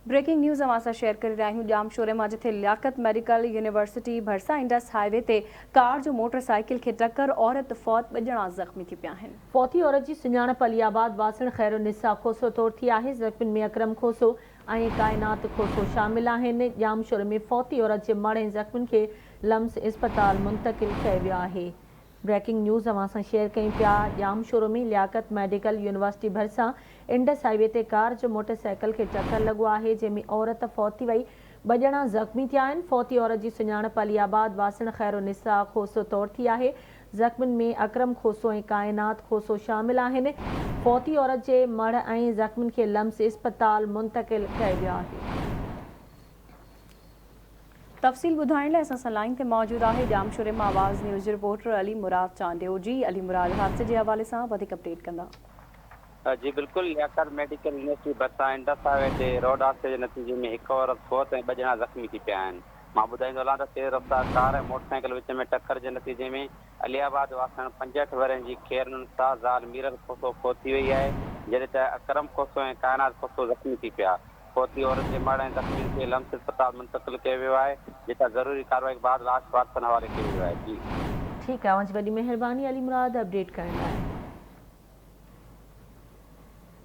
Breaking news اوهان سان share ڪري رهيا آهيون ڄامشوري مان جٿي لياقت ميڊيڪل يونيورسٽي ڀرسان انڊس هاء وي تي ڪار جو موٽر سائيڪل کي ٽڪر، عورت فوت، ٻه ڄڻا زخمي ٿي پيا آهن. فوتي عورت جي سڃاڻپ علي آباد واسڻ خيرالنساء کوسو طور ٿي آهي، زخمين ۾ اڪرم کوسو ۽ ڪائنات کوسو شامل آهن، ڄامشوري ۾ فوتي عورت جي مڙهه ۽ زخمين کي لمس اسپتال منتقل ڪيو ويو آهي. بريڪنگ نيوز اوهان سان شيئر ڪيون پيا ڄامشورو ۾ لياقت ميڊيڪل يونيورسٽي ڀرسان انڊس هائي وي تي ڪار جو موٽر سائيڪل کي ٽڪر لڳو آهي جنهن ۾ عورت فوت ٿي وئي ٻه ڄڻا زخمي ٿيا آهن فوتي عورت جي سڃاڻپ علي آباد واسڻ خيرالنساء کوسو طور ٿي آهي زخمين ۾ اڪرم کوسو ۽ ڪائنات کوسو شامل آهن فوتي عورت جي مڙهه ۽ زخمين کي لمس اسپتال منتقل ڪيو ويو آهي. تفصيل ٻڌائڻ لاء اسان سان لائين تي موجود آهي ڄامشوري مان آواز نيوز جو رپورٽر علي مراد چانڊيو جي علي مراد حادثي جي حوالي سان وڌيڪ اپڊيٽ ڪندا. جي بلڪل لياقت ميڊيڪل يونيورسٽي ڀرسان انڊس هاء وي تي روڊ حادثي جي نتيجي ۾ هڪ عورت فوت ۽ ٻه ڄڻا زخمي ٿي پيا آهن مان ٻڌائيندو هلان ته تيز رفتار ڪار ۽ موٽرسائيڪل وچ ۾ ٽڪر جي نتيجي ۾ علي آباد واسڻ 65 ورهين جي خيرالنساء زال ميرل کوسو فوت ٿي وئي آهي جڏهن ته اڪرم کوسو ۽ ڪائنات کوسو زخمي ٿي پيا فوتي عورت جي مڙهه ۽ زخمين کي لمس اسپتال منتقل ڪيو ويو آهي، جتان ضروري ڪارروائي بعد لاش وارثن حوالي ڪيو ويو آهي. جي. ٺيڪ آهي اوهان جي وڏي مهرباني علي مراد اپڊيٽ ڪرڻ لاء.